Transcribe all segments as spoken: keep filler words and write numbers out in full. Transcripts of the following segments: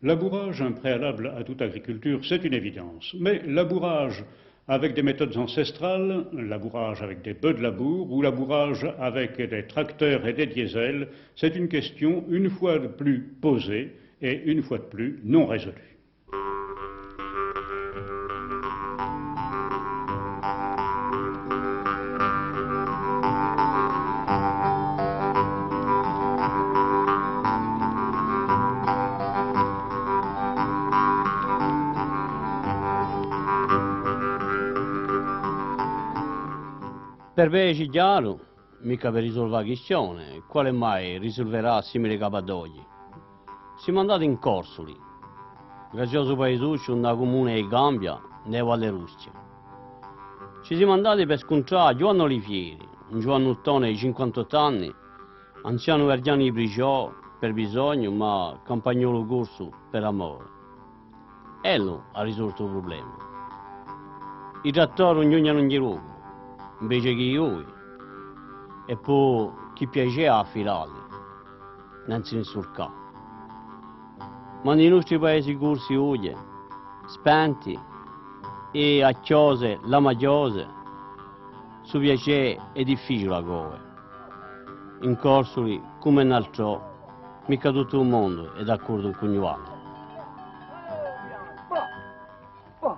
Labourage, un préalable à toute agriculture, c'est une évidence. Mais labourage avec des méthodes ancestrales, labourage avec des bœufs de labour ou labourage avec des tracteurs et des diesels, c'est une question une fois de plus posée et une fois de plus non résolue. Per vede chjaru, micca per risolve a quistione, quale mai risolverà simile capatoghji? Simu andati in Corsuli, graziosu paesucciu ind'a cumuna di Cambia, in e Valle Rustia. Ci simu andati per scuntrà à Ghjuvannu Olivieri, un ghjuvannuttone di cinquantottu anni, anzianu guardianu di prigio per bisognu, ma campagnolu corsu per amore. Ellu hà risoltu u prublema. I trattori ùn ghjunghjenu in ghjiru, invece chì i boi. È po chì piacè à affilà li, nanzu d'insurcà. Ma in i nostri paesi corsi oghje, spenti è à chjose, lamaghjose, stu piacè hè difficiule à gode. In Corsuli, cum'è in altrò, micca tuttu u mondu hè d'accordu cù Ghjuvannu. Oh!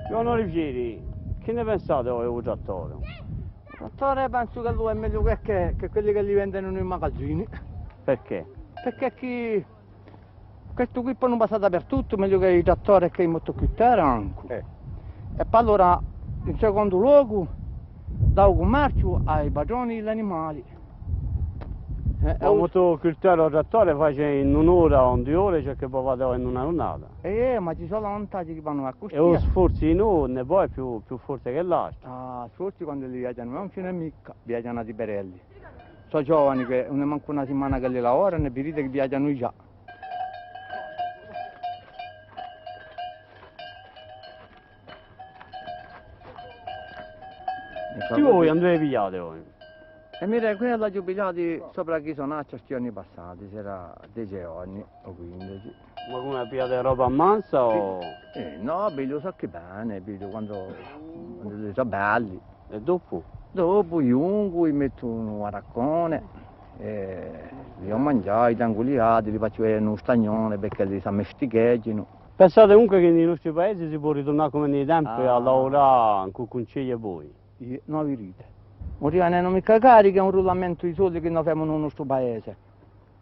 Ghjuvannu Olivieri, chì ne pensate voi di u trattore? U trattore pensu ch'ellu hè megliu chè, chè, chè quelli chì li vendenu in i magazini. Perchè? Perchè chì questu quì pò ùn passà dapertuttu, megliu chè i trattori è chè i motocultori ancu. Eh. È po allora, in secondu locu, dà u cummerciu à i patroni di l'animali. Eh, è u motocultore o u trattore face in un'ora o in duie ore ciò chì pò fà in una ghjurnata. Eh, ma ci sò l'avantaghji chì fannu à cusì. È u sforzu di unu hè poi più, più forte chè l'altru. Ah, sforzi quandu li viaghjanu, ùn ci n'hè micca, viaghjanu à tiberelli. Sò ghjovani chì ùn hè mancu una simana ch'elli lavoranu è vidite chì viaghjanu digià. Chì voi, induve pigliate voi? È mira, quì l'aghju pigliati sopra à Ghisonaccia sti anni passati, s'era dece anni o quindeci. Ma cumu, pigliate roba mansa o? Eh, nò, pigliu sacchi pane, pigliu quandu, quandu sò belli. È dopu? Dopu ghjungu, i mettu in u baraccone, è li fo manghjà, i tengu liati, li facciu in u stagnone, perchè li s'ammesticheghjinu. Pensate dunque chì in i nostri paesi si pò riturnà cum'è in i tempi à lavurà cù cunceghju è boi? Iè, nò, vidite. Ùn rivenenu micca carichi, hè un rullamentu di soldi chì no femu in u nostru paese.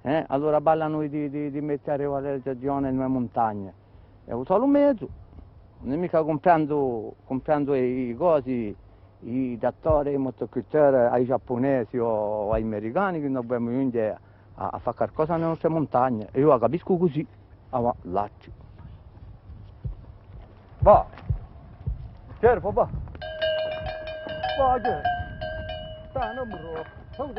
Eh? Allora parlanu di, di, di mette a rivalarizazione in e muntagne. Hè u solu mezu. Ùn hè micca cumprendu, cumprendu i, i cosi, i trattori, i motocultori, à i giappunesi o, o à i mericani, chì no pudemu ghjunghje à, à fà qualcosa in e nostre muntagne. È eiu a capiscu cusì. Avà, lacci. Và. Cervo, và. Và, Cervo. Dai, ùn mi rompe.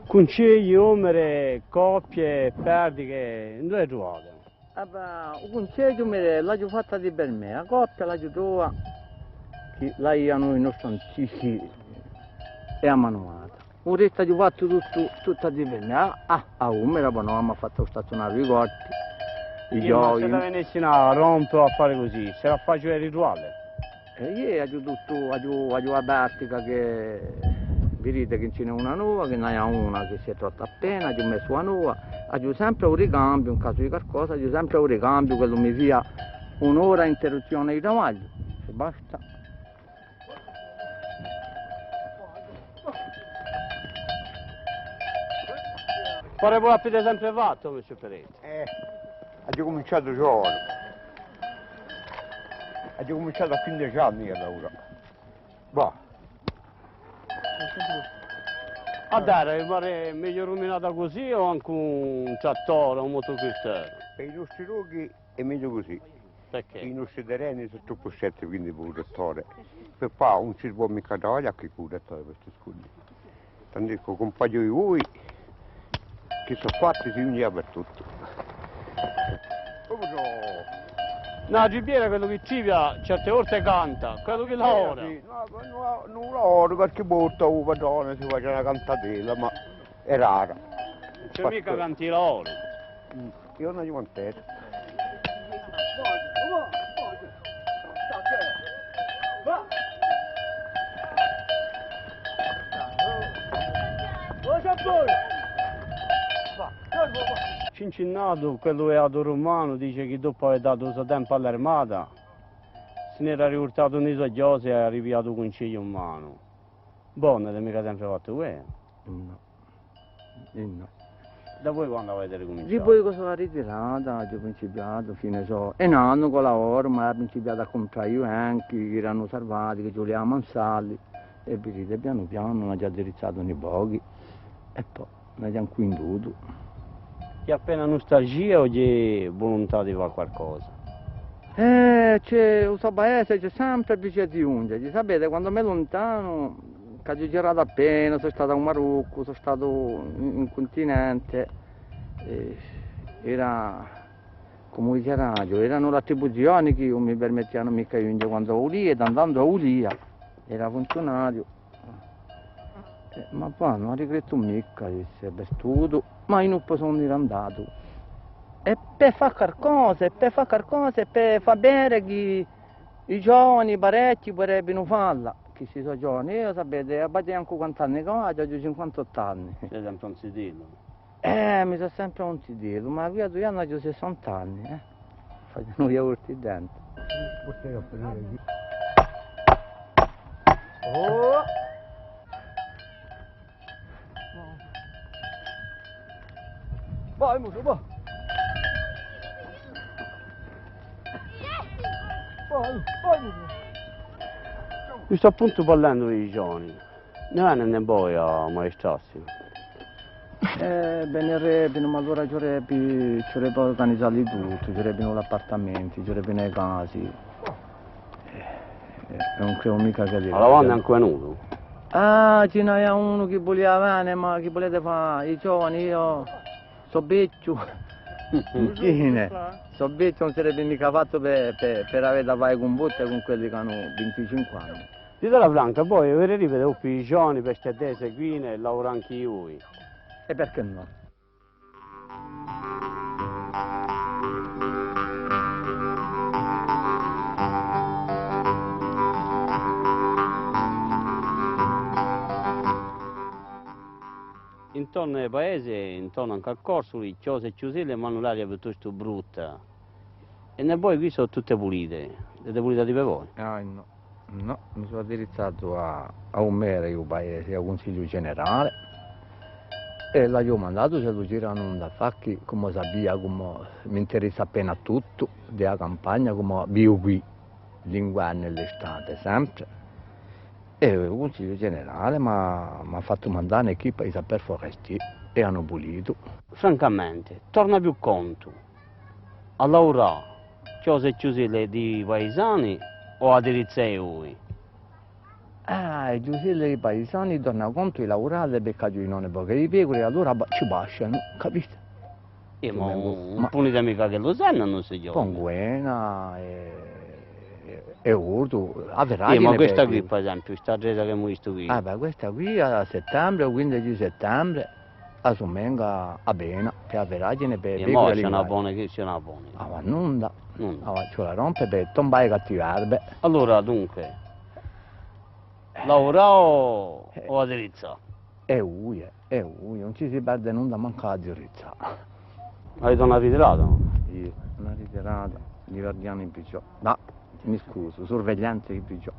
Cunceghji, numeri, coppie, perdiche, induve li truvate? Ah, và, u cunceghju, mì, l'aghju fatta di per mè, a coppia l'aghju trova, chì l'avìanu i nostri antichi è a manuata. U restu aghju fattu tuttu, tuttu di per mè. Ah, ah, a numera, pò nò, m'hà fattu u stazzunaru di corpi, i ghjoi. Iè, ma s'ella venissinu à rompe o à fà cusì, s'ella face ritruvà? È iè, aghju tuttu, aghju, aghju a pertica chì, vidite chì ci n'hè una nova, chì n'aviu una chì s'hè rotta appena, aghju messu a nova, aghju sempre u ricambiu, in casu di qualcosa, aghju sempre u ricambiu, quellu mi fia un'ora d'interruzzione di travagliu. È basta. Pare voi l'avete sempre fattu, monsieur Peretti? Eh, aghju cuminciatu ghjovanu. Aghju cuminciatu à quindeci anni à lavurà. Bah. A terra vi pare megliu ruminata cusì o ancu un trattore, un motocultore? Per i nostri lochi hè megliu cusì. Perchè? I nostri terreni sò troppu stretti, quindi pè u duttore. Pè fà, ùn ci pò micca travaglià quì cù u duttore, per sti scudi. Tandu chì u cumpagnu di voi, chì sò fatti, si ghjunghje dapertuttu. Nò, Gibiera, quellu chì cipia, certe volte canta, quellu chì lavora. Eh, sì, nò, nò, nò, lavora, qualchì volta u patrone si face una cantatella, ma hè rara. Ùn ci hè micca canti di lavori. Mm. Ghjornu di quant'era. Cincinnatu, quellu beatu rumanu, dice chì dopu avè datu u so tempu à l'armata, si n'era rivultatu in i so chjosi è hà ripigliatu u cunsigliu in manu. Bò, ùn avete micca sempre fattu què? Nò. È nò. Da voi quandu avete ricuminciatu? Dipoi ch'o sò ritirata, aghju principiatu, fine sò, è n'annu ch'o lavoru, ma aghju principiatu à cumprà i venchi, chì eranu sarvati, chì ci vulia à mansà li, è vidite, pianu pianu, n'aghju addirizzatu un pochi, è po n'aghju ancu vindutu. Hè appena nustalgia o hè vuluntà di fà qualcosa? Eh, ci hè, u so paese ci hè sempre bisognu di ghjunghje. Sapete, quandu m'hè luntanu, ch'aghju giratu appena, sò statu à u Maroccu, sò statu in, in cuntinente, eh, era, cumu diceraghju, eranu l'attribuzioni chì ùn mi permettianu micca di ghjunghje quandu vulia, è tandu vulia, era funziunariu. Eh, ma và, ùn rigrettu micca d'esse partutu, ma eiu ùn possu dì andatu. È pè fà qualcosa, è pè fà qualcosa, è pè fà vede chì i giovani parechji vulerebbinu falla, chì sti sò giovani. Eiu, sapete, aghju ancu quant'anni ch'aghju, aghju cinquantottu anni. Site sempre un zitellu. Eh, mi sò sempre un zitellu, ma quì à dui anni aghju sessanta anni, eh. Facciu i ghjurni denti. Oh! Vai, musu, vai! Vai, vai, musu! Ghjustu appuntu parlendu di i giovani, ùn vene ne voi à ammaestrassi? Eh, venerebbinu, ma allora ci vulerebbe, ci vulerebbe à urganizalli tuttu, ci vulerebbinu l'appartamenti, ci vulerebbinu i casi. Eh, eh, ùn credu micca chì... Allora ùn hè ancu venutu? Ah, ci n'avia unu chì vulia vene, ma chì vulete fà, i giovani, eiu sò vechju. Chì ne? Sò vechju, ùn sarebbe micca fattu per, per, per avè da fà cumbotte cun quelli chì anu vinticinque anni. Ditela franca, voi averete da offrì i giovani per ste terre quì è lavurà ancu voi. È perchè nò? Intornu à i paesi, intornu ancu à Corsuli, chjose è chjuselle, ma anu l'aria piuttostu brutta. È ne voi quì sò tutte pulite, l'avete pulite di per voi? Ah, nò. Nò, mi sò addirizzatu à, à u merre di u paese, à u Cunsigliu Generale, è l'aghju dumandatu s'ellu c'era nunda da fà, chì, cum'o sapia, cum'o m'interessa appena tuttu, di a campagna, cum'o vivu quì, l'inguernu è l'estate, sempre. È u Cunsigliu Generale m'hà, m'hà fattu mandà un'equipa di sapeurs forestiers è anu pulitu. Francamente, torna più contu à lavurà chjose è chjuselle di paisani o à addirizzà voi? Ah, i chjuselle di paisani torna contu di lavurà, perchè aghju dinò un pocu di pecure, è allora ba-, ci basgianu, capite? Eh, ma ùn, ùn punite micca chì lu sennanu, signore? Ponguena è, è, è ortu, a ferraghjina. Eh, ma questa quì, per esempiu, sta tresa ch'emu vistu quì. Ah, bè, questa quì à settembre, u quindeci di settembre, a sumenga appena, per a ferraghjina, per... È mo ci hè una bona, chì ci hè una bona. Ah, ma nunda. Nunda. Ah, ci vole à rompe per tombà e cattive erbe. Allora, dunque, lavurà o, eh, o addirizzà? È ui, è ui, ùn ci si perde nunda, mancu à addirizzà. Avete una ritirata? Iè, una ritirata, di guardianu in pigiò. Nò, mi scusu, survegliante in pigiò.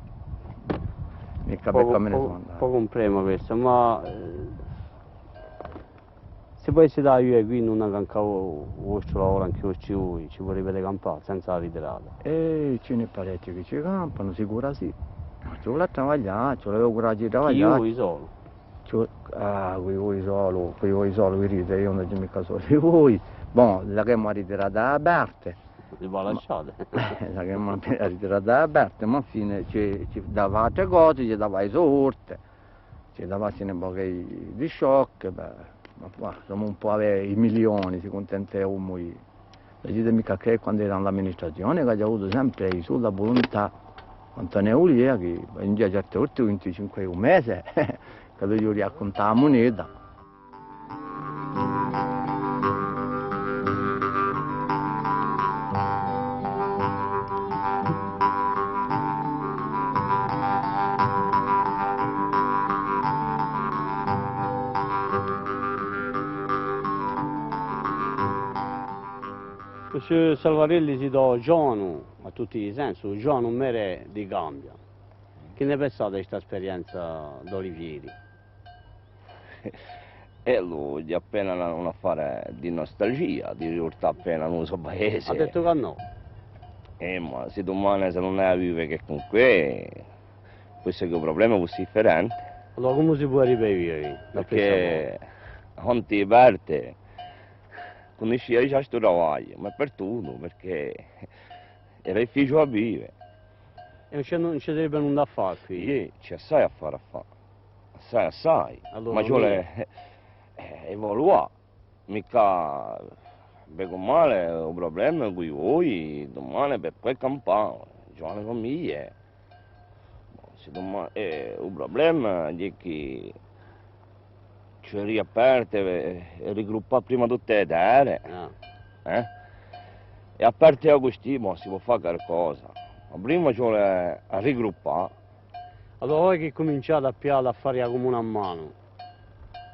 Micca per... Pocu, come ne pocu, sò andatu. Pocu imprema questa, ma, eh, s'è vo site à vive quì, ùn campate u vostru lavuru ancu voi, ci vole à campà senza a ritirata? Eh, ci n'hè parechji chì ci campanu, sicuru sì. Ci vole à travaglià, ci vole à avè u curaghju di travaglià. Chì voi solu? Ci vo-, ah, quì voi solu, quì voi solu, vidite, eiu ùn aghju micca soldi voi. Bon, l'avemu a ritirata à parte. Li v'hà lasciati. Eh, sà chì m'hà ritiratu da a parte, ma infine ci, ci dava altre cose, ci dava i sordi, ci dava un pocu di, di sciocchi, bè, ma quì, insomma, ùn pò avè i milioni, si cuntenta l'omu. Dite micca chì quandu era in l'amministrazione, chì aghju avutu sempre i soldi, a vuluntà, quantu ne vulia, chì in certe volte vinticinque u mese, chì ghjè a cunta a muneta. Monsieur Salvarelli, site u ghjovanu, à tutti i sensi, u ghjovanu merre di Cambia. Chì ne pensate di sta sperienza d'Olivieri? Ellu hè appena un, un affare di nustalgia, di ritornà appena in u so paese. Hà dettu chì nò. Eh, ma sì dumane s'ellu ùn hà da vive chè cun què, forse chì u prublema fussi differente. Allora, cumu si pò arrivà à vive? Perchè quantu parte, cunniscia digià stu travagliu, ma hè partutu, perchè era difficiule à vive. È ùn ci, ùn ci sarebbe nunda à fà quì? Iè, ci hè assai affari à fà. Assai, assai. Allora, ma ci vole, eh, evoluà. Micca, bè o male, u prublema hè chì voi, dumane, per pudè campà, ghjovane famiglie. Bon, sì dumane, eh, u prublema hè chì ci hè riaperte, eh, è rigruppà prima tutte e terre. Ah. Eh? È à parte da custì, bon, si pò fà qualcosa. Ma prima ci vole à rigruppà. Allora, voi chì cuminciate à piglià l'affari à a cumuna in manu,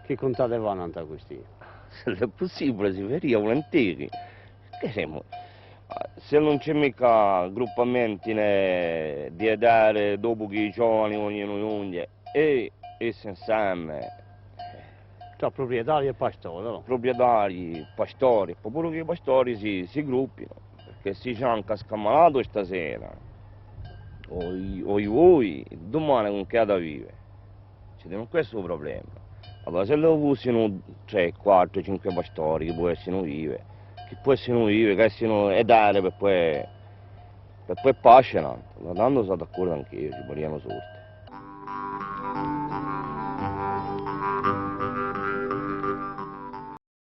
chì cuntate fà nant'à custì? S'ellu hè pussibule, si faria vulinteri. Chì semu? S'ellu ùn ci hè micca gruppamenti, nè, di e terre, dopu chì i ghjovani ùn ghjunghjenu, è, è sens'arme. Trà pruprietarii è pastori, nò? Pruprietarii, pastori, po puru chì i pastori si, si gruppinu, perchè s'è Jean casca malatu stasera, o i, o i voi, dumane cun chì hà da vive? Ci hè, questu hè u prublema. Allora, s'ellu fussinu trè, quattru, cinque pastori chì pudessinu vive, chì pudessinu vive, chì avessinu e terre per pudè, per pudè pasce, nò? Tandu sò d'accordu anch'eiu, ci vulianu sordi.